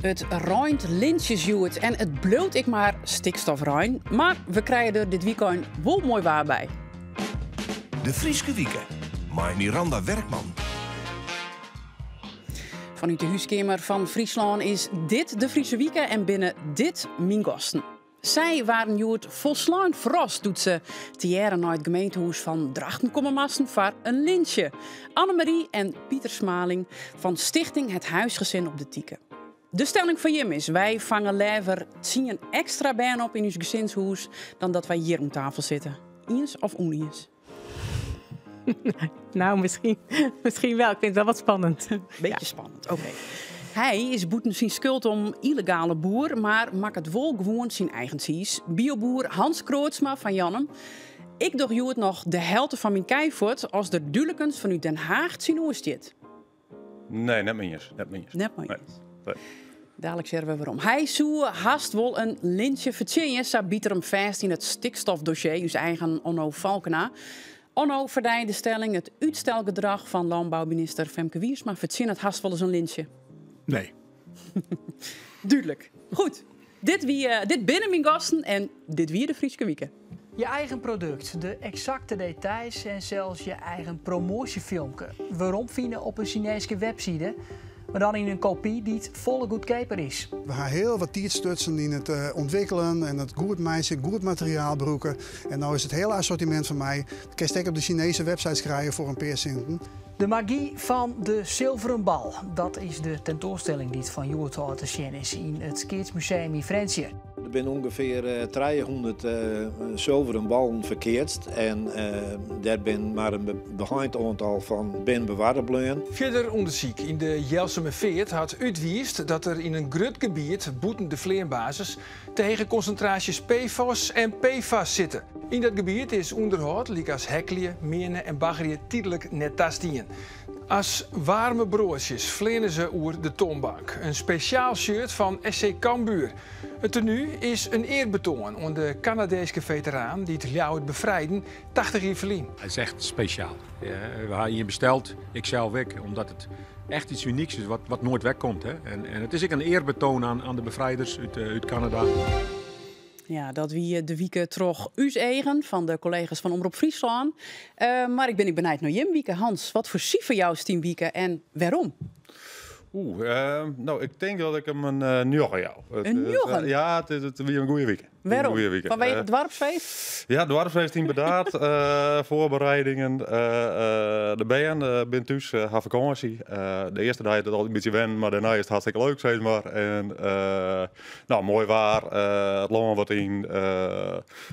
It reint lintsjes hjoed en it bliuwt ek mar stikstofrein, mar we krije der dit wykein wol moai waar by. De Fryske Wike mei Miranda Werkman. Fanút de húskeamer fan Fryslân is dit de Friese Wike en binne dit myn gasten. Sy waarden hjoed folslein ferrast doe't se tegearre nei it gemeentehûs fan Drachten komme moasten foar in lintsje. Annemarie en Pieter Smaling fan Stichting Het Huisgezin op de Tike. De stelling fan jim is, wy fange leaver 10 ekstra bern op yn ús gesinshûs dan dat wy hjir oan tafel sitte. Iens of ûniens? Nou, misschien wel. Ik vind het wel wat spannend. Beetje spannend, oké. Hy is bûten syn skuld om yllegale boer, mar makket wol gewoan syn eigen tsiis. Bioboer Hans Kroodsma fan Jannum. Ik doch hjoed noch de helte fan myn kij fuort as der dúdlikens fanút Den Haach tsjinoer stiet. Nee, net mei iens. Net mei iens. Net mei iens. Nee. Dalik sjogge we werom. Hy soe hast wol in lintsje fertsjinje, sa byt er him fêst yn it stikstofdossier, ús eigen Onno Falkena. Onno ferdij de stelling, it útstelgedrach fan lânbouminister Femke Wiersma fertsjinnet hast wolris in lintsje. Nee. Dúdlik. Goed, dit wie, dit binne myn gasten en dit wie de Fryske Wike. Je eigen produkt, de eksakte details en sels je eigen promoasjefilmke weromfine op in Sineeske webside, mar dan yn in kopy dy't folle goedkeaper is. We ha hiel wat tiid stutsen yn it ûntwikkelen en it goed meitsjen, goed materiaal brûken. En no is it hiele assortimint fan my, dat kinst ek op de Sinese websites krije foar in pear sinten. De magy fan de Zilveren Bal, dat is de tentoanstelling dy't fan hjoed ôf te sjen is yn it Keatsmuseum yn Frjentsjer. Der binne ûngefear 300 sulveren ballen ferkeatst en dêr binne mar in beheind oantal fan bin bewarre bleaun. Fierder ûndersyk yn de Jelsumerfeart hat útwiisd dat der yn in grut gebiet bûten de fleanbasis te hege konsintraasjes PFOS en PFAS sitte. Yn dat gebiet is ûnderhâld lykas hekkelje, meane en baggerje tydlik net tastien. As waarme broadsjes fleane se oer de toanbank. In spesjaal shirt fan SC Cambuur. It tenu is in earbetoan oan de Kanadeeske feteraan dy't Ljouwert befrijden 80 jier ferlyn. Het is echt spesjaal. We ha ien besteld, ik sels ek, omdat it echt iets unyks is wat noait wer komt. Hè. En it is ek in earbetoan oan de befrijders út Kanada. Ja, dat wie de wike troch ús eagen fan de kollega's fan Omrop Fryslân. Mar ik bin ek benijd nei jim wike. Hans, wat foar sifer joust dyn wike en wêrom? Oeh, no, ik tink dat ik him in njoggen jou. In njoggen? Ja, it wie in goede wike. Wêrom? Goede wike. Fanwege it doarpsfeest? Ja, doarpsfeest ynderdaad. Foarbereidingen. De bern binne thús, ha fakânsje. De earste dei is it altyd in bytsje wennen, mar dêrnei is it hartstikke leuk, sis mar. En no, moai waar, it lân wat yn.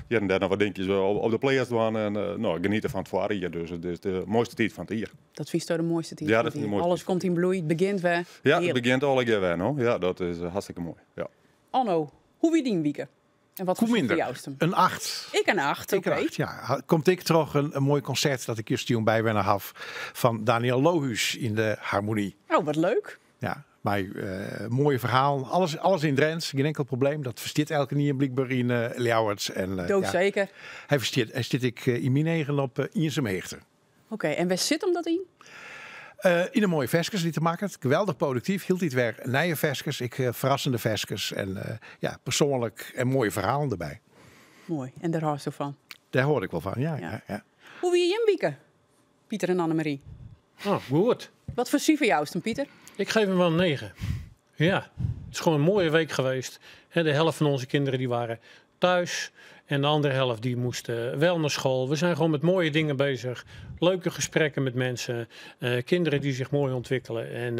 Hjir en dêr noch wat dinkjes op de pleats dwaan en no, geniete fan it foarjier. Dus it is de moaiste tiid fan it jier. Dat fynsto de moaiste tiid Ja, fan dat it fyn ik de jier. moaiste Alles tiid. komt yn bloei, it begjint wer. Ja, it Hearlik. begjint allegear wer no. Ja, dat is hartstikke moai. Ja. Onno, hoe wie dyn wike? En wat Hoe foar sifer minder? joust him? In 8. Ek in 8, Ek in oké. 8, ja. Komt ek troch in moai konsert dat ik justerjûn bywenne haw fan Daniël Lohues yn de Harmonie. Oh, wat leuk. Ja, mei moaie ferhalen. Alles yn Drents, gjin inkel probleem. Dat ferstiet elkenien blykber yn Ljouwert. En Doe ja, seker. hy stiet ek yn myn eagen op iensum hichte. Oké, en wêr sit him dat yn? Yn de moaie ferskes dy't er makket. Geweldich produktyf, hieltyd wer nije ferskes, ek ferrassende ferskes. En ja, persoanlik en moaie ferhalen derby. Moai, en dêr hâldsto fan? Dêr hâld ik wol fan, ja, Ja. ja, ja. Hoe wie jim wike, Pieter en Annemarie? Oh, goed. Wat foar sifer joust him, Pieter? Ik geef hem wel een 9. Ja, het is gewoon een mooie week geweest. De helft van onze kinderen die waren thuis en de andere helft die moest wel naar school. We zijn gewoon met mooie dingen bezig. Leuke gesprekken met mensen. Kinderen die zich mooi ontwikkelen. En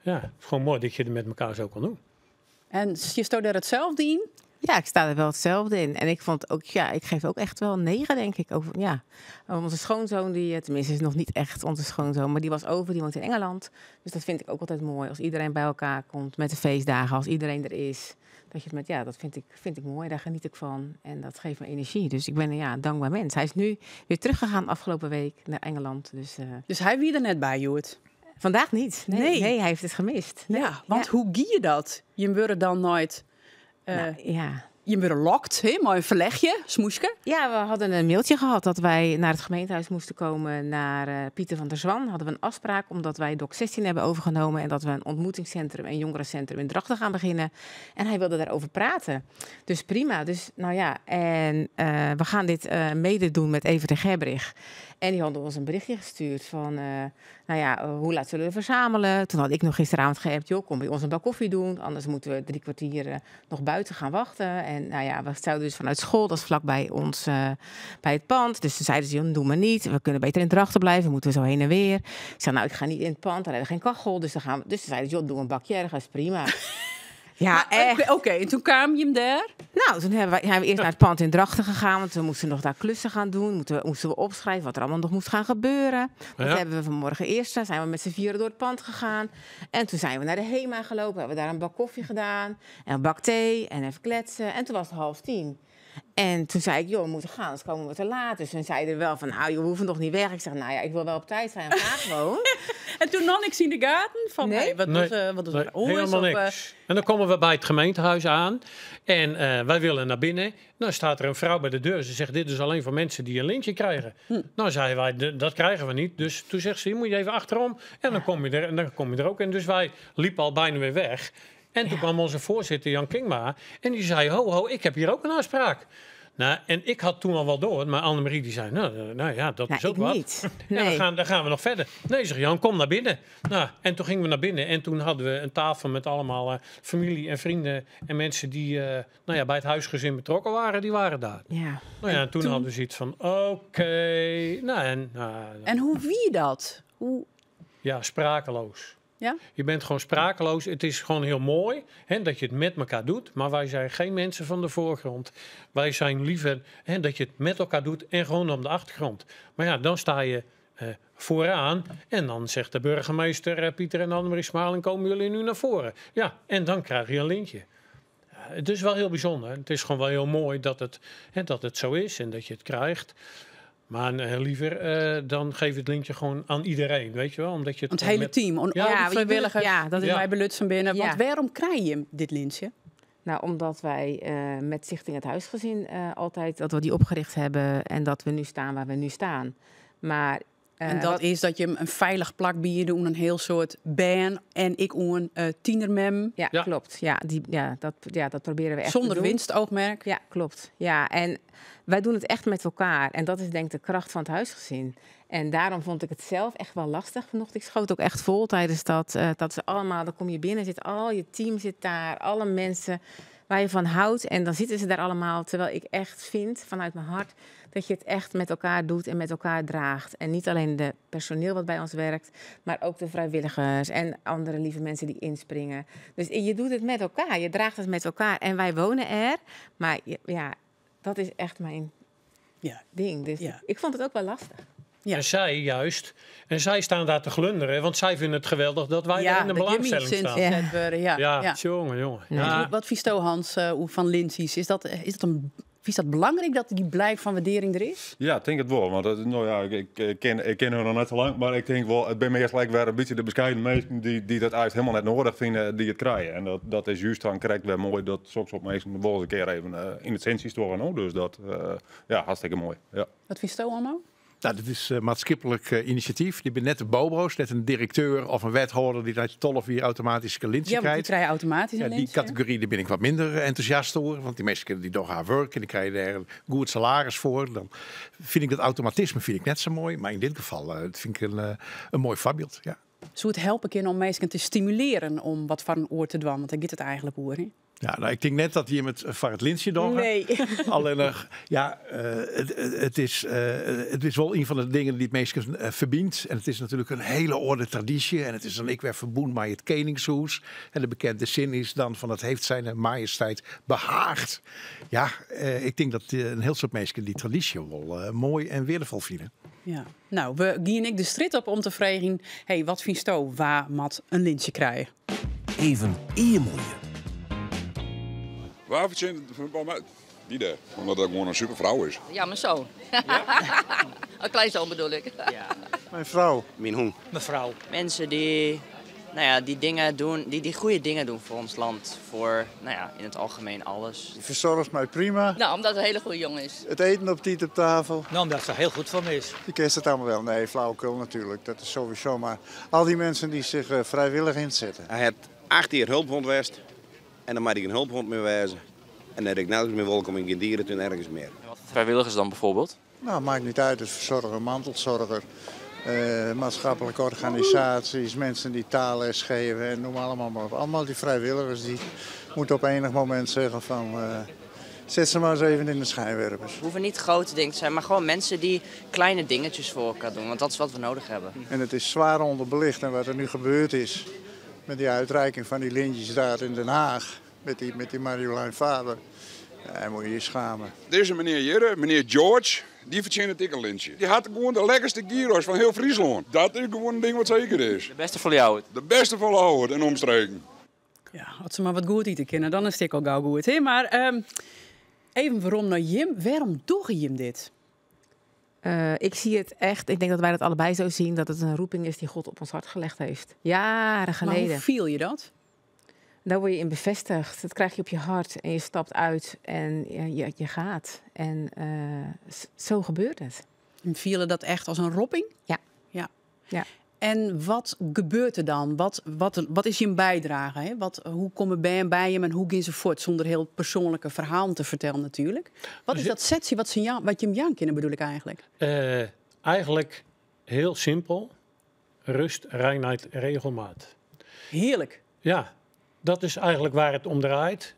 ja, het is gewoon mooi dat je het met elkaar zo kan doen. En zie je daar hetzelfde in? Ja, ik sta er wel hetzelfde in. En ik vond ook, ja, ik geef ook echt wel een 9, denk ik. Ook, ja. Onze schoonzoon, die, tenminste is nog niet echt onze schoonzoon, maar die was over, die woont in Engeland. Dus dat vind ik ook altijd mooi, als iedereen bij elkaar komt met de feestdagen, als iedereen er is. Dat je het met, ja, dat vind ik mooi, daar geniet ik van. En dat geeft me energie. Dus ik ben een, ja, dankbaar mens. Hij is nu weer teruggegaan afgelopen week naar Engeland. Dus Dus hij wie er net bij, Joert? Vandaag niet. Nee, Nee. nee, hij heeft het gemist. Nee. Ja, want Ja. hoe gie je dat? Je wordt dan nooit Nou, ja. Je wurde lokt, hè, mei in ferlechje, smoeske. Ja, we hadden een mailtje gehad dat wij naar het gemeentehuis moesten komen naar Pieter van der Zwan. Hadden we een afspraak omdat wij Dok 16 hebben overgenomen en dat we een ontmoetingscentrum en jongerencentrum in Drachten gaan beginnen. En hij wilde daarover praten. Dus prima. Dus, nou ja, en we gaan dit mede doen met Evert en Gerbrich. En die hadden ons een berichtje gestuurd van, nou ja, hoe laat zullen we verzamelen? Toen had ik nog gisteravond geappt, joh, kom bij ons een bak koffie doen. Anders moeten we 3 kwartier nog buiten gaan wachten. En nou ja, we zouden dus vanuit school, dat is vlakbij ons, bij het pand. Dus toen zeiden ze, joh, doe maar niet. We kunnen beter in Drachten blijven, moeten we zo heen en weer. Ik zei, nou, ik ga niet in het pand, daar hebben we geen kachel. Dus dan gaan we, dus toen zeiden ze, joh, doe een bakje ergens, prima. Ja, Maar, echt. oké, en toen kwam je hem daar? Nou, toen zijn we eerst naar het pand in Drachten gegaan, want we moesten nog daar klussen gaan doen. Moesten we opschrijven wat er allemaal nog moest gaan gebeuren. Dat hebben we vanmorgen eerst. Daar zijn we met z'n vieren door het pand gegaan. En toen zijn we naar de HEMA gelopen, hebben we daar een bak koffie gedaan. En een bak thee en even kletsen. En toen was het 9:30. En toen zei ik, joh, we moeten gaan, anders komen we te laat. Dus toen zeiden we wel van, nou, joh, we hoeven nog niet weg. Ik zeg, nou ja, ik wil wel op tijd zijn, ga gewoon. En toen nog niks in de gaten? Van, Nee. hey, wat Nee. is wat is Nee, er oors helemaal of, niks. En dan komen we bij het gemeentehuis aan en wij willen naar binnen. Dan staat er een vrouw bij de deur. Ze zegt, dit is alleen voor mensen die een lintje krijgen. Nou, zeiden wij, dat krijgen we niet. Dus toen zegt ze, je moet je even achterom. En dan kom je er, en dan kom je er ook. En dus wij liepen al bijna weer weg. En toen kwam onze voorzitter Jan Kingma en die zei, ho, ho, ik heb hier ook een afspraak. Nou, en ik had toen al wel door, maar Annemarie die zei, nou ja, dat Nou, is ook ik wat. niet. En Nee. dan gaan we nog verder. Nee, zegt Jan, kom naar binnen. Nou, en toen gingen we naar binnen en toen hadden we een tafel met allemaal familie en vrienden en mensen die bij het huisgezin betrokken waren, die waren daar. Nou ja, en toen toen hadden we zoiets van, oké. Nou, en, nou, En hoe wie dat? Hoe? Ja, sprakeloos. Ja? Je bent gewoon sprakeloos. Het is gewoon heel mooi, hè, dat je het met elkaar doet. Maar wij zijn geen mensen van de voorgrond. Wij zijn liever, hè, dat je het met elkaar doet en gewoon op de achtergrond. Maar ja, dan sta je vooraan. En dan zegt de burgemeester Pieter en Annemarie Smaling, komen jullie nu naar voren? Ja, en dan krijg je een lintje. Het is wel heel bijzonder. Het is gewoon wel heel mooi dat het zo is en dat je het krijgt. Maar liever dan geef het lintje gewoon aan iedereen, weet je wel? Omdat je het Het gewoon hele met team, Ja. al die Ja, want je vrijwilligers ja, dat is die bij Belutsen binnen. Want Ja. waarom krijg je dit lintje? Nou, omdat wij met Stichting Het Huisgezin altijd dat we die opgericht hebben en dat we nu staan waar we nu staan. Maar en dat wat is dat je hem een veilig plak biedt, een heel soort ban en ik een tienermem. Ja, klopt. Ja, dat proberen we echt te Zonder doen. winstoogmerk. Ja, klopt. Ja, en wij doen het echt met elkaar. En dat is denk ik de kracht van het huisgezin. En daarom vond ik het zelf echt wel lastig vanochtend. Ik schoot ook echt vol tijdens dat ze allemaal, dan kom je binnen, zit al je team zit daar, alle mensen waar je van houdt. En dan zitten ze daar allemaal, terwijl ik echt vind vanuit mijn hart dat je het echt met elkaar doet en met elkaar draagt. En niet alleen de personeel wat bij ons werkt, maar ook de vrijwilligers en andere lieve mensen die inspringen. Dus je doet het met elkaar, je draagt het met elkaar. En wij wonen er, maar dat is echt mijn ding. Dus ik vond het ook wel lastig. En zij juist. En zij staan daar te glunderen, want zij vinden het geweldig dat wij Ja, daar in de dat Jimmy belangstelling sinds staan. het worden, ja. Ja, Ja. jongen, jongen. Ja. Ja. Wat vies to, Hans, hoe van Lindsay's? Is dat belangrijk dat die blijk van waardering er is? Ja, ik denk het wel. Want dat, nou ja, ik, ik, ken, ik ken hun nog net zo lang, maar ik denk wel, het ben meer gelijk weer een beetje de bescheiden mensen die dat eigenlijk helemaal net nodig vinden, die het krijgen. En dat is juist dan correct weer mooi dat soms op mensen wel eens een keer even in het sensie storen. Ook. Dus dat, ja, hartstikke mooi. Ja. Wat vies to allemaal? Nou, dit is maatschappelijk initiatief. Die ben net de bobo's, net een directeur of een wethouder die uit tolf hier automatisch een lintje Ja, want die krijgt. krijgen automatisch een Ja, die lintje. categorie, daar ben ik wat minder enthousiast over. Want die mensen die doen haar werk en die krijgen daar een goed salaris voor. Dan vind ik dat automatisme net zo mooi. Maar in dit geval dat vind ik een mooi voorbeeld. Ja. Zou het helpen kunnen om mensen te stimuleren om wat van een oor te dwan? Want daar gaat het eigenlijk over, hè? Ja, nou, ik denk net dat hier met van het lintje doorgaat. Nee. Alleen nog, ja, het is wel een van de dingen die het meest verbindt. En het is natuurlijk een hele orde traditie. En het is dan ik werd verboend bij het Koningshuis. En de bekende zin is dan van het heeft zijn majesteit behaagd. Ja, ik denk dat een heel soort mensen die traditie wel mooi en waardevol vinden. Ja. Nou, we Guy en ik de strijd op om te vragen, hey, wat vindt u waar mat een lintje krijgen? Even eermoeien. Waar verzint het Die daar, omdat dat gewoon een super vrouw is. Ja, mijn zoon. Ja? Een kleinzoon bedoel ik. Ja. Mijn vrouw. Mijn hoen. Mijn vrouw. Mensen die Nou ja, die dingen doen, die, die goede dingen doen voor ons land. Voor, nou ja, in het algemeen alles. Die verzorgt mij prima. Nou, omdat het een hele goede jongen is. Het eten op tijd op tafel. Nou, omdat ze heel goed van me is. Die kent het allemaal wel. Nee, flauwekul natuurlijk. Dat is sowieso. Maar al die mensen die zich vrijwillig inzetten. Hij heeft 8 jaar hulphond geweest. En dan mag ik een hulphond meer wijzen. En dan heb ik nauwelijks meer welkom in geen dierentuin ergens meer. En wat voor vrijwilligers dan bijvoorbeeld? Nou, maakt niet uit. Het verzorger, mantelzorger, maatschappelijke organisaties, mensen die taalles geven en noem allemaal maar op. Allemaal die vrijwilligers die moeten op enig moment zeggen van, zet ze maar eens even in de schijnwerpers. Het hoeven niet grote dingen te zijn, maar gewoon mensen die kleine dingetjes voor elkaar doen. Want dat is wat we nodig hebben. En het is zwaar onderbelicht en wat er nu gebeurd is met die uitreiking van die lintjes daar in Den Haag, met die Marjolein Faber. Ja, hij moet je je schamen. Deze meneer Jurre, meneer George, die verdient het ik een lintje. Die had gewoon de lekkerste gyros van heel Friesland. Dat is gewoon een ding wat zeker is. De beste van jou. De beste van jou en omstreken. Ja, als ze maar wat goed eten kunnen, dan is het ook al gauw goed. Hè? Maar even waarom naar Jim. Waarom doe je Jim dit? Ik zie het echt, ik denk dat wij dat allebei zo zien, dat het een roeping is die God op ons hart gelegd heeft. Jaren Maar hoe geleden. viel je dat? Daar word je in bevestigd. Dat krijg je op je hart en je stapt uit en je gaat. En zo gebeurt het. En viel je dat echt als een ropping? Ja. Ja. Ja. En wat gebeurt er dan? Wat is je bijdrage? Hè? Hoe komen bij en bij hem en hoe gaan ze voort? Zonder heel persoonlijke verhalen te vertellen natuurlijk. Wat is dat setje wat, ze wat je hem Jan kennen bedoel ik eigenlijk? Eigenlijk heel simpel. Rust, reinheid, regelmaat. Heerlijk. Ja, dat is eigenlijk waar het om draait.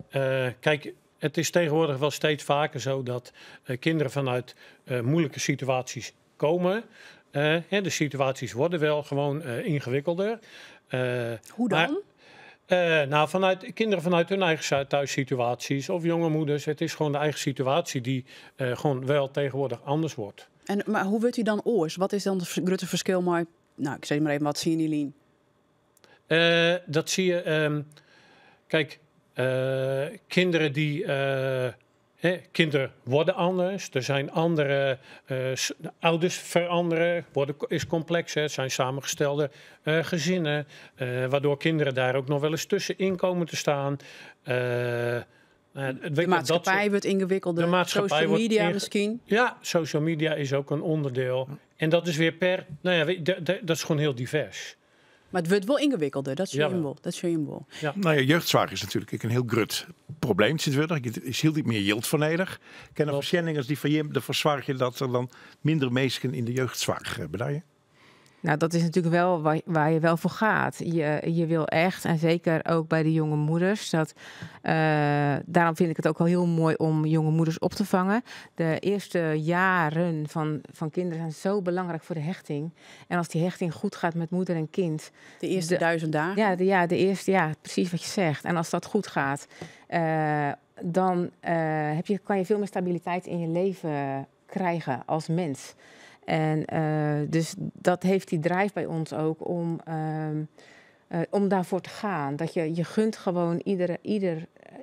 Het is tegenwoordig wel steeds vaker zo dat kinderen vanuit moeilijke situaties komen. De situaties worden wel gewoon ingewikkelder. Hoe dan? Maar vanuit, kinderen vanuit hun eigen thuissituaties of jonge moeders. Het is gewoon de eigen situatie die gewoon wel tegenwoordig anders wordt. Maar hoe wordt u dan oors? Wat is dan het grote verschil? Maar, ik zeg maar even wat zie je in Lien? Dat zie je. Kinderen die, hè, kinderen worden anders. Er zijn andere ouders veranderen, worden, is complex. Hè. Het zijn samengestelde gezinnen, waardoor kinderen daar ook nog wel eens tussenin komen te staan. De maatschappij wordt ingewikkelder, De maatschappij social wordt media misschien? Ja, social media is ook een onderdeel. En dat is weer per... Nou ja, weet je, dat is gewoon heel divers. Maar het wordt wel ingewikkelder, dat is Jawel. je Dat is je wel. Ja. Jeugdzorg is natuurlijk een heel groot probleem. Er is heel niet meer geld voor nodig. Kennen verschillingen die van je ervoor zorgen dat er dan minder mensen in de jeugdzorg bedoel je? Dat is natuurlijk wel waar je wel voor gaat. Je wil echt, en zeker ook bij de jonge moeders. Daarom vind ik het ook wel heel mooi om jonge moeders op te vangen. De eerste jaren van kinderen zijn zo belangrijk voor de hechting. En als die hechting goed gaat met moeder en kind. De eerste 1000 dagen? Ja, de eerste, ja, precies wat je zegt. En als dat goed gaat, dan kan je veel meer stabiliteit in je leven krijgen als mens. En dus dat heeft die drive bij ons ook om daarvoor te gaan. Dat je gunt gewoon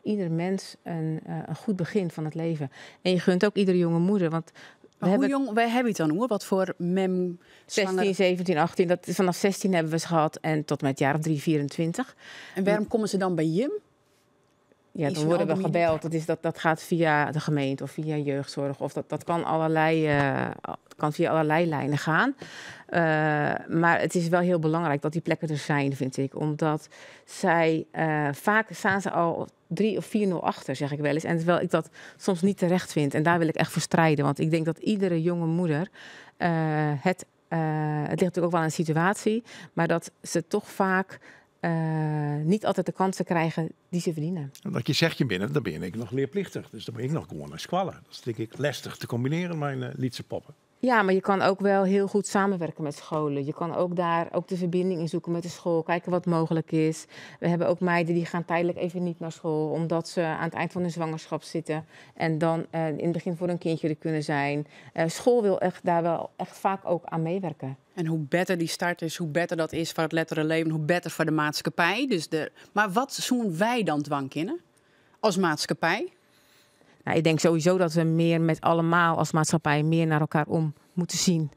ieder mens een goed begin van het leven. En je gunt ook iedere jonge moeder. Want we Maar hoe hebben jong, wij hebben het dan hoor? Wat voor mem 16, zwanger 17, 18. Dat, vanaf 16 hebben we ze gehad en tot met jaar of 3, 24. En waarom komen ze dan bij Jim? Ja, Is dan een worden we algemeen gebeld. Dat gaat via de gemeente of via jeugdzorg. Of dat kan via allerlei lijnen gaan. Maar het is wel heel belangrijk dat die plekken er zijn, vind ik. Omdat zij vaak staan ze al 3 of 4-0 achter, zeg ik wel eens. En terwijl ik dat soms niet terecht vind. En daar wil ik echt voor strijden. Want ik denk dat iedere jonge moeder het ligt natuurlijk ook wel aan de situatie. Maar dat ze toch vaak niet altijd de kansen krijgen die ze verdienen. Dat je zegt je binnen, dan ben ik nog leerplichtig. Dus dan ben ik nog gewoon naar squallen. Dat is denk ik lastig te combineren, mijn Lietse poppen. Ja, maar je kan ook wel heel goed samenwerken met scholen. Je kan ook daar ook de verbinding in zoeken met de school. Kijken wat mogelijk is. We hebben ook meiden die gaan tijdelijk even niet naar school, omdat ze aan het eind van hun zwangerschap zitten. En dan in het begin voor hun kindje er kunnen zijn. School wil echt daar wel echt vaak ook aan meewerken. En hoe beter die start is, hoe beter dat is voor het lettere leven, hoe beter voor de maatschappij. Maar wat zoen wij dan dwangkinnen als maatschappij? Ik denk sowieso dat we meer met allemaal als maatschappij meer naar elkaar om moeten zien.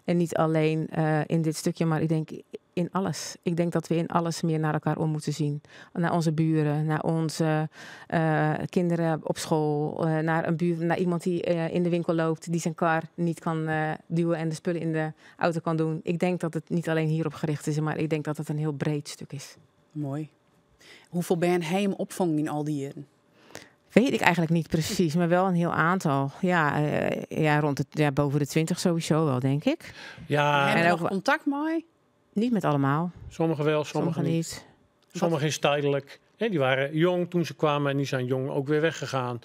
En niet alleen in dit stukje, maar ik denk In alles. Ik denk dat we in alles meer naar elkaar om moeten zien. Naar onze buren, naar onze kinderen op school, naar een buur, naar iemand die in de winkel loopt, die zijn kar niet kan duwen en de spullen in de auto kan doen. Ik denk dat het niet alleen hierop gericht is, maar ik denk dat het een heel breed stuk is. Mooi. Hoeveel ben hij hem opvangen in al die jaren? Weet ik eigenlijk niet precies, maar wel een heel aantal. Ja, rond de, ja, boven de 20 sowieso wel, denk ik. Ja. En En ook ook contact mee? Niet met allemaal. Sommigen wel, sommigen Sommigen niet. niet. Sommigen is tijdelijk. Hè, die waren jong toen ze kwamen en die zijn jong ook weer weggegaan.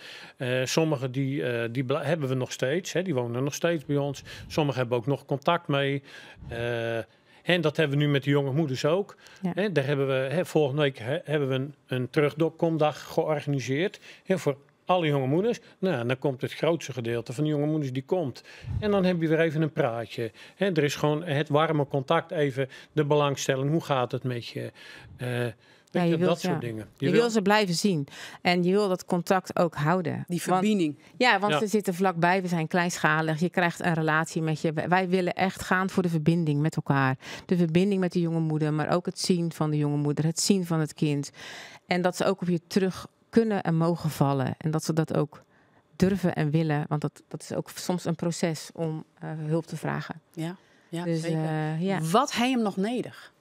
Sommigen die hebben we nog steeds. Hè, die wonen nog steeds bij ons. Sommigen hebben ook nog contact mee. En dat hebben we nu met de jonge moeders ook. Hè, daar hebben we, hè, volgende week, hè, hebben we een terugkomdag georganiseerd. Hè, voor alle jonge moeders. Nou, en dan komt het grootste gedeelte van de jonge moeders die komt. En dan heb je weer even een praatje. Hè, er is gewoon het warme contact, even de belangstelling. Hoe gaat het met je? Weet Ja, je, je wilt, dat soort ja. dingen. Je wil ze blijven zien. En je wil dat contact ook houden. Die verbinding. Ja, want Ja. ze zitten vlakbij. We zijn kleinschalig. Je krijgt een relatie met je. Wij willen echt gaan voor de verbinding met elkaar. De verbinding met de jonge moeder, maar ook het zien van de jonge moeder. Het zien van het kind. En dat ze ook op je terug kunnen en mogen vallen. En dat ze dat ook durven en willen. Want dat is ook soms een proces om hulp te vragen. Ja, ja, Dus, zeker. ja. Wat hij hem nog nodig?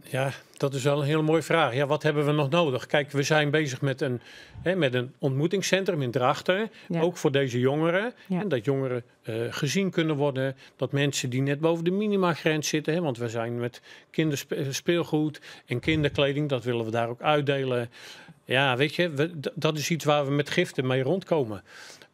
Ja, dat is wel een hele mooie vraag. Ja, wat hebben we nog nodig? Kijk, we zijn bezig met een ontmoetingscentrum in Drachten. Ja. Ook voor deze jongeren. Ja. En dat jongeren gezien kunnen worden. Dat mensen die net boven de minimagrens zitten. Hè, want we zijn met kinderspeelgoed en kinderkleding. Dat willen we daar ook uitdelen. Ja, weet je, dat is iets waar we met giften mee rondkomen.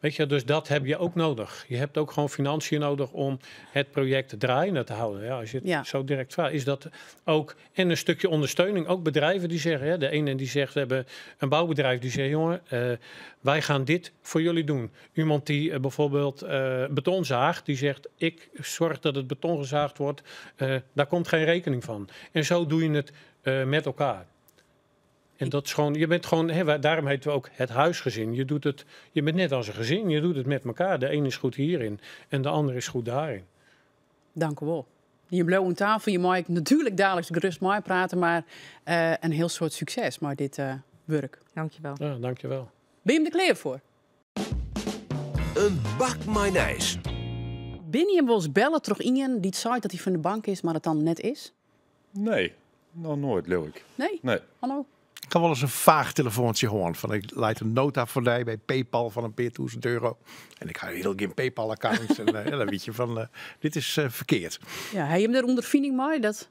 Weet je, dus dat heb je ook nodig. Je hebt ook gewoon financiën nodig om het project draaiende te houden. Ja, als je het zo direct vraagt, is dat ook... En een stukje ondersteuning, ook bedrijven die zeggen... Hè, de ene die zegt, we hebben een bouwbedrijf die zegt... jongen, wij gaan dit voor jullie doen. Iemand die bijvoorbeeld beton zaagt, die zegt... ik zorg dat het beton gezaagd wordt, daar komt geen rekening van. En zo doe je het met elkaar. En dat is gewoon, je bent gewoon, hè, daarom heten we ook het huisgezin. Je doet het, je bent net als een gezin, je doet het met elkaar. De een is goed hierin en de ander is goed daarin. Dank u wel. Je blauwe tafel, je mag natuurlijk dadelijk gerust mooi praten, maar een heel soort succes met dit werk. Dankjewel. Ja, dankjewel. Ben je hem er klaar voor? Een bak mayonaise. Ben je hem wel eens bellen terug in die het zei dat hij van de bank is, maar het dan net is? Nee, nog nooit, leeuw ik. Nee? Nee. Hallo? Ik kan wel eens een vaag telefoontje horen. Van ik leid een nota voor die bij PayPal van een paar duizend euro. En ik ga heel geen PayPal-account. En ja, dan weet je van, dit is verkeerd. Ja, hij hem er ondervinding mee dat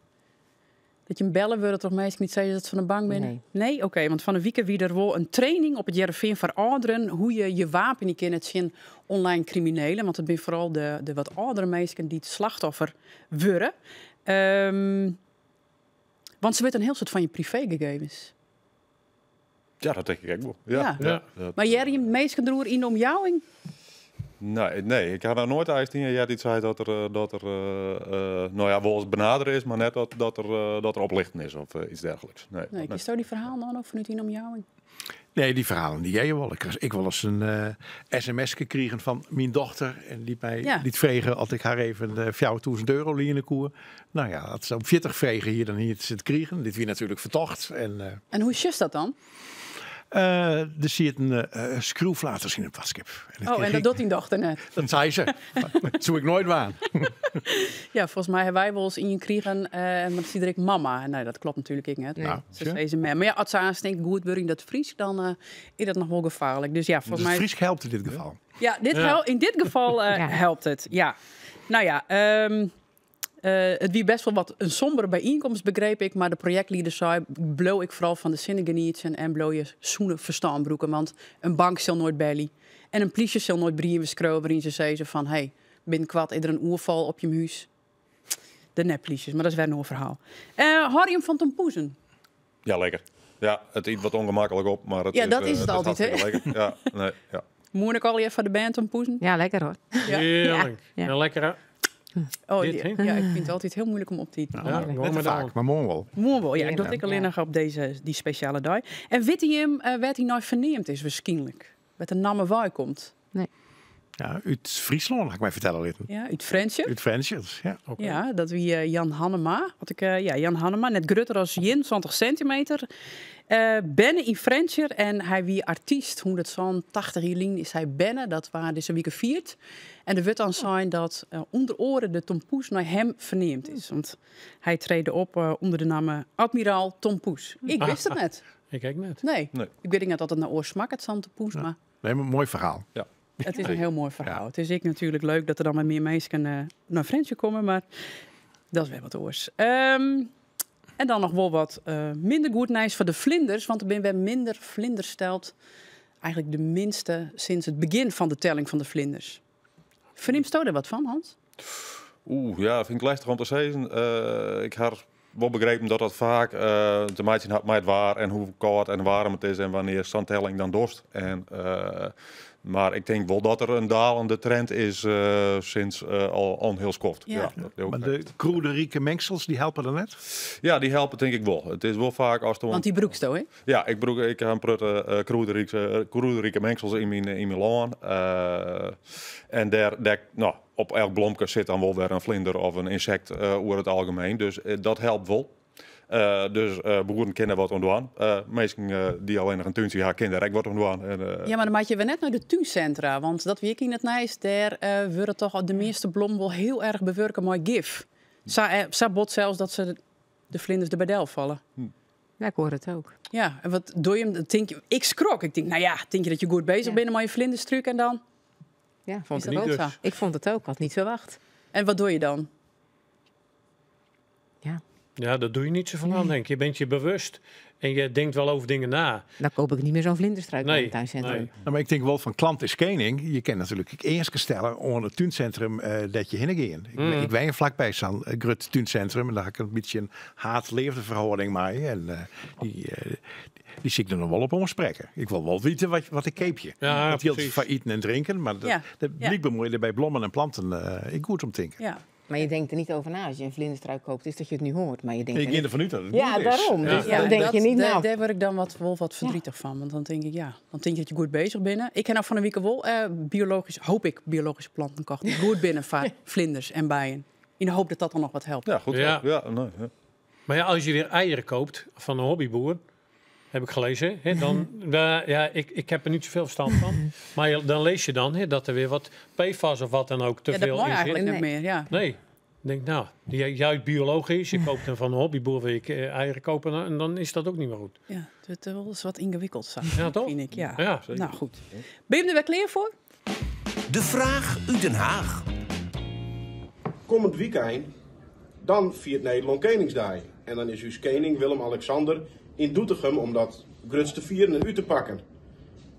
je hem bellen wil, toch meestal niet zeggen dat het van de bank bent? Nee. Nee? Oké, want van een week wie er wel een training op het Heerenveen voor ouderen hoe je je wapen niet kent zien online criminelen. Want het zijn vooral de wat oudere mensen die het slachtoffer worden. Want ze weten een heel soort van je privégegevens. Ja, dat denk ik ook wel. Ja, Ja. ja. Dat, Maar jij hebt meestal door in de omjouwing? Nee, nee, ik had daar nooit eigenlijk in. Ja, die zei dat er nou ja, wel eens benaderen is, maar net dat er oplichten is of iets dergelijks. Nee, Nee, nee. is die verhaal dan nog vanuit in de omjouwing? Nee, die verhalen die jij wel. Ik wel eens een sms gekregen van mijn dochter. En die mij liet vregen als ik haar even 4000 euro lenen koer. Nou ja, dat zou 40 vregen hier dan hier zit kriegen. Dit weer natuurlijk vertocht. En En hoe is dat dan? Er zit een schroeflaters in het waskip. En dat Oh, en kreeg dat ik. doet die dochter net. Dat zei ze. Dat zoek ik nooit waan. Ja, volgens mij hebben wij wel eens in je kriegen, maar dat zie ik mama. Nee, dat klopt natuurlijk ik net. Nee. Ja, Ze tja. zei ze mij. Maar ja, als ze aanstinkt, goed burger dat Fries, dan is dat nog wel gevaarlijk. Dus ja, volgens Dus mij. Fries helpt in dit geval. Ja, in dit geval helpt het. Ja. Nou ja, het wie best wel wat een sombere bijeenkomst, begreep ik. Maar de projectleider zei, blow ik vooral van de zinnen genieten en blow je zoenen verstaanbroeken. Want een bank zal nooit bellen. En een politie zal nooit brieven schreeuwen waarin ze zeggen van, hey, binnenkort is er een oerval op je huis. De neppolities, maar dat is weer een ander verhaal. Harry van Tompoezen. Ja, lekker. Ja, het eet wat ongemakkelijk op, maar het Ja, is, dat is het het is altijd, hè? hartstikke lekker. Ja, nee, ja. Moet ik al even van de band Tompoezen? Ja, lekker hoor. Ja. Heerlijk. Ja. Een lekkere. Oh, Dit, hè? ja, ik vind het altijd heel moeilijk om op die te Ja, komen. gewoon Net te maar vaak, dan. maar morgen wel. Mooi wel, ja. Ik dacht Ja. ik alleen nog op die speciale dag. En weet je hem, werd hij nou verneemd is waarschijnlijk? Met de namme waar komt? Nee. Ja, út Fryslân, ha ik my fertelle litten. Ja, út Frjentsjer. Út Frjentsjer, ja. Ja, dat wie Jan Hannema. Wat ik, ja, Jan Hannema, net grutter as 71 sintimeter. Berne yn Frjentsjer en hy wie artyst. 187 jier lyn is hy berne. Dat waard dizze wike fierd. En der wurdt dan sein dat ûnder oare de Tompoes nei him ferneamd is. Want hy trede op ûnder de namme Admiraal Tom Poes. Ik wist it net. Ik ek net. Nee. Ik wit ek net oft it nei oars smakket, sa'n tompoes, mar... Nee, mar moai ferhaal. Ja. It is in hiel moai ferhaal. It is ek natuerlik leuk dat der dan wer mear minsken nei Frjentsjer komme, mar dat is wer wat oars. En dan noch wol wat minder goed nijs foar de flinders, want der binne wer minder flinders teld. Eigenlik de minste sinds it begjin fan de telling fan de flinders. Fernimsto dêr wat fan, Hans? Oeh, ja, fyn ik lestich om te sizzen. Ik ha wol begrepen dat dat faak te meitsjen hat mei it waar en hoe kâld en waarm it is en wannear sa'n telling dan dochst. En, mar ik tink wol dat der in dalende trend is sinds al in hiel skoft. Ja. Ja, dat Mar de krûderike mengsels, dy helpe der net? Ja, dy helpe tink ik wol. It is wol faak ast Want dy brûksto, hè? Ja, ik brûk, ik ha in protte krûderike mengsels yn myn lân. En dêr, dêr, no, op elk blomke sit dan wol wer in flinder of in ynsekt oer it algemeen. Dus dat helpt wol. Dus boeren kinne wat oan dwaan. Minsken dy't allinnich in túntsje ha, kinne dêr ek wat oan dwaan. En, Ja, mar dan moatte je wer net nei de túnsintra, want dat wie ek yn it nijs. Dêr wurde toch de measte blommen wol hiel erch bewurke mei gif. Sa bot sels dat se de flinders der by del falle. Ja, ik hoor it ek. Ja, en wat doe je? Dan tink je, ik skrok. Ik tink, no ja, tink je dat je goed bezich binne mei je flinderstrúk en dan Ja, is dat ook sa. Ik fûn it ek, had net ferwachte. En wat doe je dan? Ja. Ja, dat doe je niet zo van aan, denk ik. Je bent je bewust en je denkt wel over dingen na. Dan koop ik niet meer zo'n vlinderstruik Nee, in het tuincentrum. nee. Nou, mar ik tink wol fan klant is kening. Je kin natuerlik easken stelle oan it túnsintrum dêr't je hinne gean. Ik wenje flakby sa'n grut túnsintrum en dêr ha ik in bytsje in haat-leafdeferhâlding mei. En dy sil ik der noch wol op oansprekke. Ik wol wol witte wat ik keapje. Dat jildt foar iten en drinken, mar dat blykber moatte je der by blommen en planten ek goed om tinke. Maar je denkt er niet over na als je een vlinderstruik koopt, is dat je het nu hoort. Maar je denkt Ik er gean niet derfan út dat it Ja, goed is. daarom. Dus dan denk je niet, nou. Dêr wurd ik dan wol wat verdrietig fan. Want dan tink ik, ja, dan tink je dat je goed bezich binne. Ik ha no fan 'e wike wol biologysk, hoop ik, biologyske planten kocht. Dy't goed binne foar vlinders en bijen. Yn de hoop dat dat dan noch wat helpt. Ja, goed. Ja, nee, ja. Maar ja, als je weer eieren koopt van een hobbyboer, heb ik gelezen, hè, dan, ja, ik heb er niet zoveel verstand van. Maar dan lees je dan, hè, dat er weer wat PFAS of wat dan ook te Ja, dat veel mag in zit. eigenlijk niet meer, ja. Nee. Ik denk, nou, die, juist biologisch, je koopt hem van een hobbyboer, wil je eieren kopen en dan is dat ook niet meer goed. Ja, het is wel eens wat ingewikkeld, zo, Ja, toch? vind ik. Ja. Ja, zeker. Nou goed. Ben je er weer klaar voor? De vraag uit Den Haag. Komend weekend, dan fiert Nederlân Keningsdei. En dan is ús kening Willem-Alexander yn Doetinchem om dat gruts te fieren en út te pakken.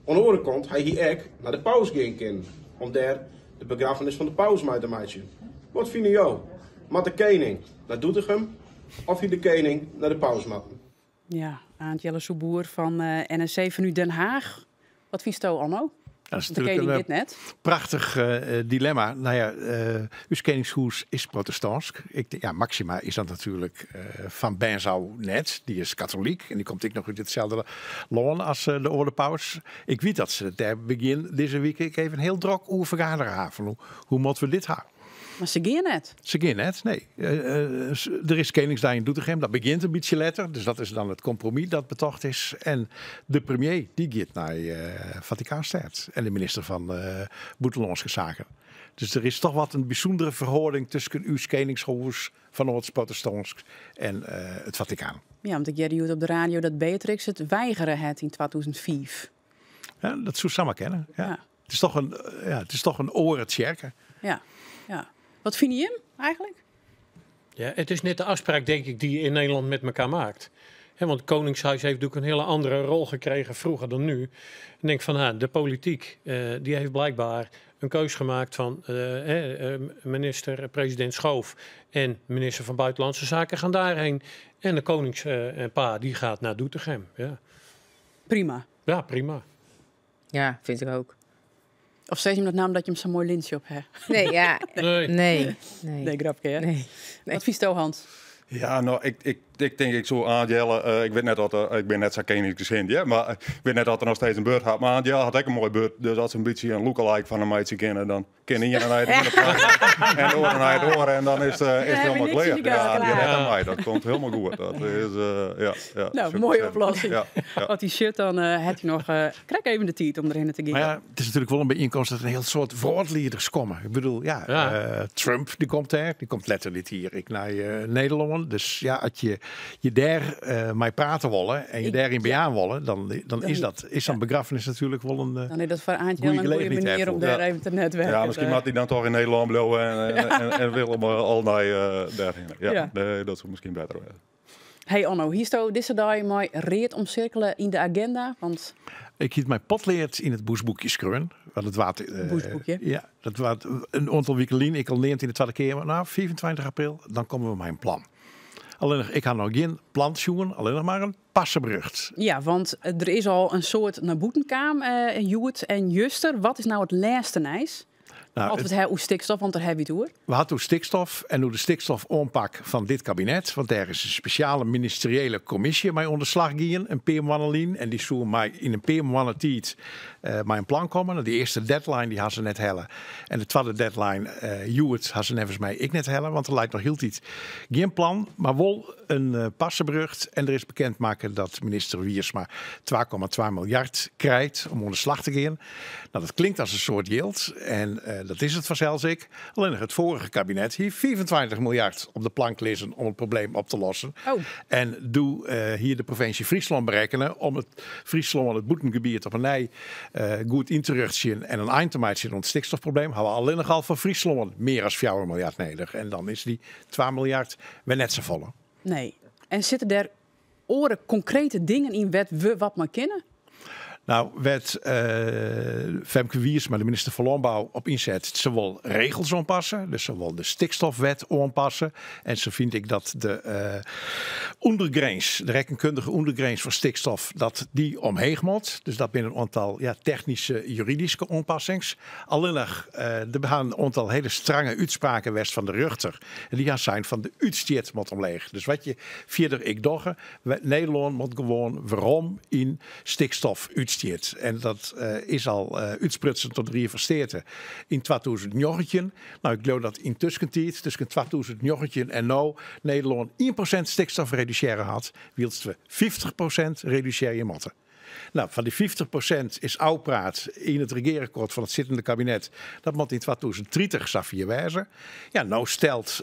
Oan de oare kant, hy hie ek nei de paus gean kinnen, om dêr de begraffenis fan de paus mei te meitsjen. Wat fine jo? Moat de kening nei Doetinchem of hie de kening nei de paus moatten? Ja, Aant Jelle Soepboer fan NRC fanút Den Haag. Wat fynsto, Anno? Dat is De natuerlik kening in, dit net. prachtig dilemma. Nou ja, ús keningshûs is protestantsk. Maxima is dat natuerlik fan bern ôf net. Dy is katolyk en dy komt ek noch út itselde lân as de oare paus. Ik wit dat se dêr begjin dizze wike ek even hiel drok oer fergadere ha. Fan hoe moatte we dit ha? Mar se gean net. Se gean net, nee. Der is Keningsdei yn Doetinchem, dat begjint in bytsje letter. Dus dat is dan it kompromis dat betocht is. En de premier dy giet nei Fatikaanstêd. En de minister fan Bûtenlânske Saken. Dus der is toch wat in bysûndere ferhâlding tusken ús keningshûs fan âlds protestantsk en it Fatikaan. Ja, want ik hearde hjoed op de radio dat Beatrix it weigere hat yn 2005. Ja, dat soe samar kinne. Ja. It is toch in, ja, it is toch in oare tsjerke. Ja, ja. Wat fine jim eigenlik? Ja, it is net de ôfspraak, denk ik, dy't je yn Nederlân mei elkoar makket. Hè, want het Koningshuis heeft natuerlik in hiele oare rol krigen froeger dan no. Ik denk fan, de polityk dy hat blykber in keus makke fan minister-presidint Schoof en minister fan Bûtenlânske Saken gean dêrhinne. En de koningspaar dy giet nei Doetinchem. Ja. Prima. Ja, prima. Ja, fyn ik ek. Of sis je dat no omdat je him sa'n moai lintsje op hat? Nee, ja. Nee. Nee. Nee. Nee, grapke, hè? Nee. Wat fynsto, Hans? Ja, no, ik tink ik soe Aant Jelle, ik wit net oft er, ik bin net sa keningsgesind, hear, mar ik wit net oft er noch steeds in beurt hat, mar Aant Jelle hat ek in moai beurt, dus as se in bytsje in lookalike fan him meitsje kinne, dan kin ien nei it iene plak en de oare nei it oare en dan is it hielendal klear. Ja, dy rêdt him mei, dat komt hielendal goed. Dat is, ja. No, moaie oplossing. Ja. As hy sjocht, dan hat hy noch krekt even de tiid om derhinne te gean. Mar ja, it is natuerlik wol in byienkomst dat in hiel soad wrâldlieders komme. Ik bedoel, ja, Trump dy komt dêr, dy komt letter dit jier ek nei Nederlân. Dus ja, as je je dêr mei prate wolle en je dêr yn bejaan wolle, dan is dat is sa'n begraffenis natuerlik wol in Dan is dat foar Aant Jelle in goede manier om dêr even te netwerken. Ja, miskien moat hy dan toch yn Nederlân bliuwe en Willem al nei dêrhinne. Ja, nee, dat soe miskien better wêze. Hey Onno, hiesto dizze dei mei read omsirkele yn de agenda? Want Ik hie it mei potlead yn it bûsboekje skreaun. Want it waard, Bûsboekje. Ja, dat waard in oantal wiken lyn ek al neamd yn de Twadde Keamer. No, 25 april, dan komme we mei in plan. Allinnich, ik ha noch gjin plan sjoen, allinnich mar in parseberjocht. Ja, want der is al in soad nei bûten kaam hjoed en juster. Wat is no it lêste nijs? Nou, As we it ha oer stikstof, want dêr ha we it oer. We ha it oer stikstof en oer de stikstofoanpak fan dit kabinet. Want dêr is in spesjale ministeriële kommisje mei oan de slach gien in pear moanne lyn. En dy soe mei yn in pear moanne tiid mei in plan komme. No, dy earste deadline dy ha se net helle. En de twadde deadline hjoed ha se neffens my ek net helle. Want der leit noch hieltyd gjin plan, mar wol in parseberjocht. En der is bekend makke dat minister Wiersma 2,2 miljard krijt om oan de slach te gean. No, dat klinkt as in soad jild en dat is it fansels ek. Allinnich it foarige kabinet hie 25 miljard op de plank lizzen om it probleem op te lossen. Oh. En doe hie de provinsje Fryslân berekkene om it Fryslân, it bûtengebiet, op 'e nij goed yn te rjochtsjen en in ein te meitsjen oan it stikstofprobleem, hawwe we allinnich al foar Fryslân mear as 4 miljard nedich. En dan is dy 2 miljard wer net safolle. Nee. En sitte der oare konkrete dingen yn wêr't we wat mei kinne? No, wêr't Femke Wiersma, de minister fan Lânbou, op ynset, se wol regels oanpasse. Dus se wol de stikstofwet oanpasse. En se fynt ek dat de ûndergrins, de rekkenkundige ûndergrins foar stikstof, dat dy omheech moat. Dus dat binne in oantal, ja, technyske, juridyske oanpassings. Allinnich, der ha in oantal hiele strange útspraken west fan de rjochter. En dy ha sein fan de útstjit moat omleech. Dus wat je fierder ek dogge, Nederlân moat gewoan werom yn stikstofútstjit. En dat is al útsprutsen troch de Rie fan Steate yn 2019. No, ik leau dat yn tuskentiid, tusken 2019 en no, Nederlân 1% stikstof redusearre hat, wylst we 50% redusearje moatte. No, fan dy 50% is ôfpraat yn it regearakkoart fan it sittende kabinet. Dat moat yn 2030 safier wêze. Ja, no stelt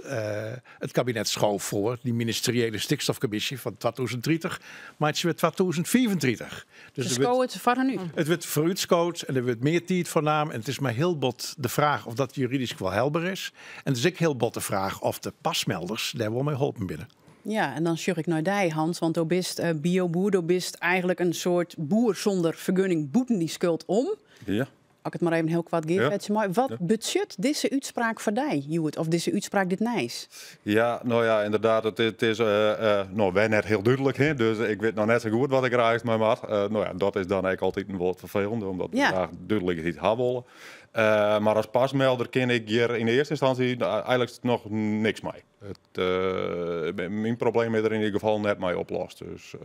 it kabinet Schoof foar, dy ministeriële stikstofkommisje fan 2030 meitsje we 2035. Dus se skowe it foar hun út. It wurdt foarútskood en der wurdt mear tiid foar naam. En it is mar hiel bot de fraach oft dat juridysk wol helber is. En it is ek hiel bot de fraach oft de pasmelders dêr wol mei holpen binne. Ja, en dan sjoch ik nei dy, Hans, want do bist bioboer. Do bist eigentlik in soart boer sûnder fergunning bûten dy skuld om. Ja. As ik it mar even hiel koart gearfetsje mei. Wat betsjut dizze útspraak foar dy, hjoed? Of dizze útspraak, dit nijs? Ja, no ja, ynderdaad, it is no wer net hiel dúdlik, hè? Dus ik wit noch net sa goed wat ik der eins mei moat. No ja, dat is dan ek altyd wol ferfelend, omdat we graach dúdlikheid ha wolle. Mar as pasmelder kin ik hjir yn earste ynstânsje eigentlik noch niks mei. Myn probleem is der yn ieder gefal net mei oplost. Dus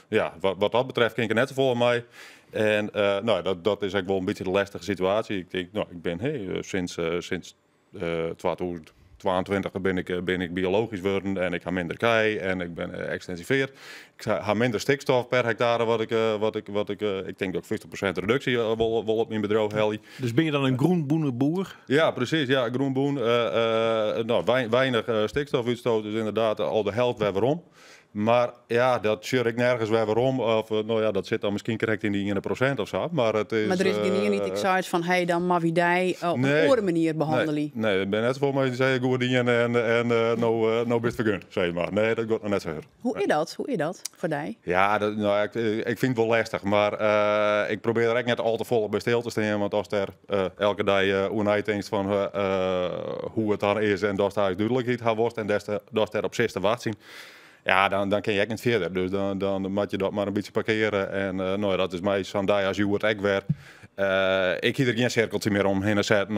ja, wat dat betreft kin ik der net safolle mei. En no, dat is ek wol in bytsje de lêstige situaasje. Ik tink, no, ik bin hey, sinds 2022 bin ik biologysk wurden en ik ha minder kij en ik bin ekstensiveard. Ik ha minder stikstof per hektare wat ik, ik tink dat ik 50% reduksje wol op myn bedriuw helje. Dus binne je dan in grûnbûne boer? Ja, presys. Ja, grûnbûn. No, weinich stikstofútstoot, dus ynderdaad al de helte wer werom. Mar ja, dat sjoch ik nergens wer werom. Of no ja, dat sit dan miskien krekt yn dy iene prosint of sa. Mar it is. Mar der is gjin ien dy't ek seit fan hey, dan moatte wy dy op in oare manier behannelje. Nee, nee, ik bin net foar my sei goed dien en no bist fergund, sis mar. Nee, dat giet noch net sa hurd. Hoe is dat? Hoe is dat foar dy? Ja, dat, no, ik fyn it wol lêstich, mar ik probearje der ek net al te folle by stil te stean, want ast der elke dei oer neitinkst fan hoe it dan is en datst eigentlik dúdlikheid ha wolst en datst dêr op sitst te wachtsjen, ja, dan kin je ek net fierder. Dus dan moat je dat mar in bytsje parkeare en no, dat is my sa'n dei as hjoed ek wer. Ik hie der gjin sirkeltsje mear omhinne setten.